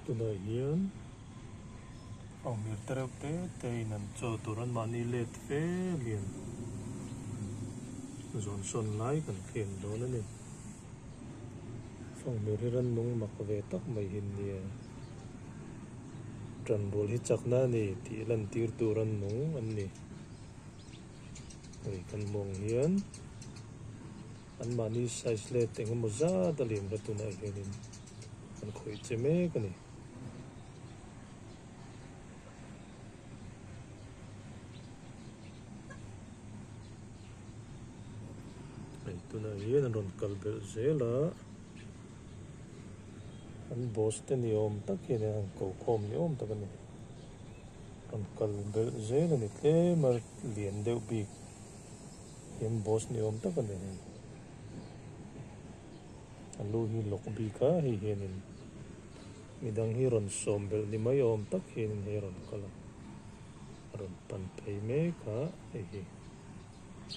Tunah hian fanghmir te reuh te te in an chaw tur an mahni let fe lian zawn sawn lai kan thleng dawn a ni. Fanghmir hi rannung mak ve tak mai hi nia tanrual hi chakna a ni tih lantir tu rannung an ni. Hei kan hmuh ang hian an mahni size let eng emaw zat a lian kha tunah hianin an khawih che mek a ni. Hei tunah hian an rawn kal belh zel a, an boss te ni awm tak hian an han ko khawm ni awm tak a ni. Rawn kal belh zel a ni tlem a lian deuh bik hian boss ni awm tak a ni hei. A lu hi lawk bik a hei hianin midang hi rawn sawm belh ni mai awm tak hianin hei a rawn kal a a rawn pan phei mek a hei hi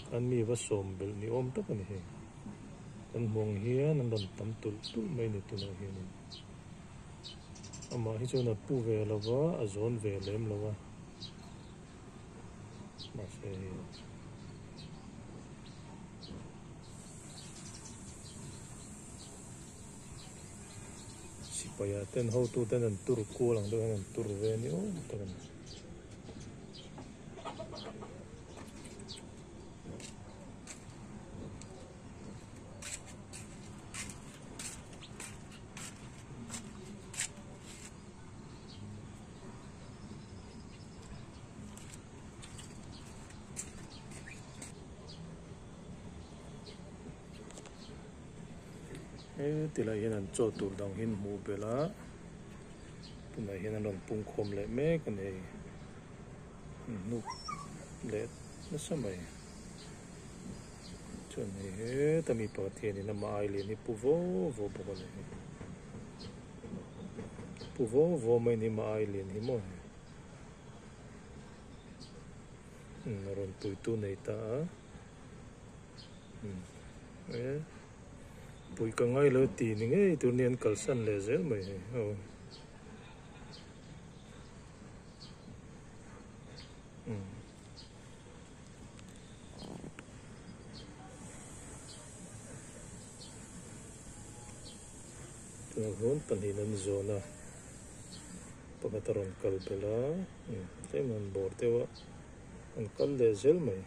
khan mi va sawm belh ni awm tak a ni hei kan hmuh ang hian an rawn tam tulh tulh mai a ni tunah hianin. Amah hi chuan a pu ve lo va, a zawn ve lem lo a. Mahse hei sipai ah ten hotu ten an tur kual ang deuh hian an tur ve ni awm tak a ni. He tilai hian an chaw tur dang hi an hmuh belh a tunah hian an rawn pung khawm leh mek a ni hei an hnuk leh nasa mai. Chuan hei heta mi pakhat hianin amah ai lian hi pu vo vo bawk a ni hei. Pu vo vo mai ni amah ai lian hi maw hei. Umm a rawn puitu nei ta a. Umm e pui ka ngai lo ti ni ngei tur ni an kalsan leh zel mai hei aw. Umm. Tunah hian pahnihin an zawn a, pakhat a rawn kal belh a, tlem an bawr deuh a, an kal leh zel mai.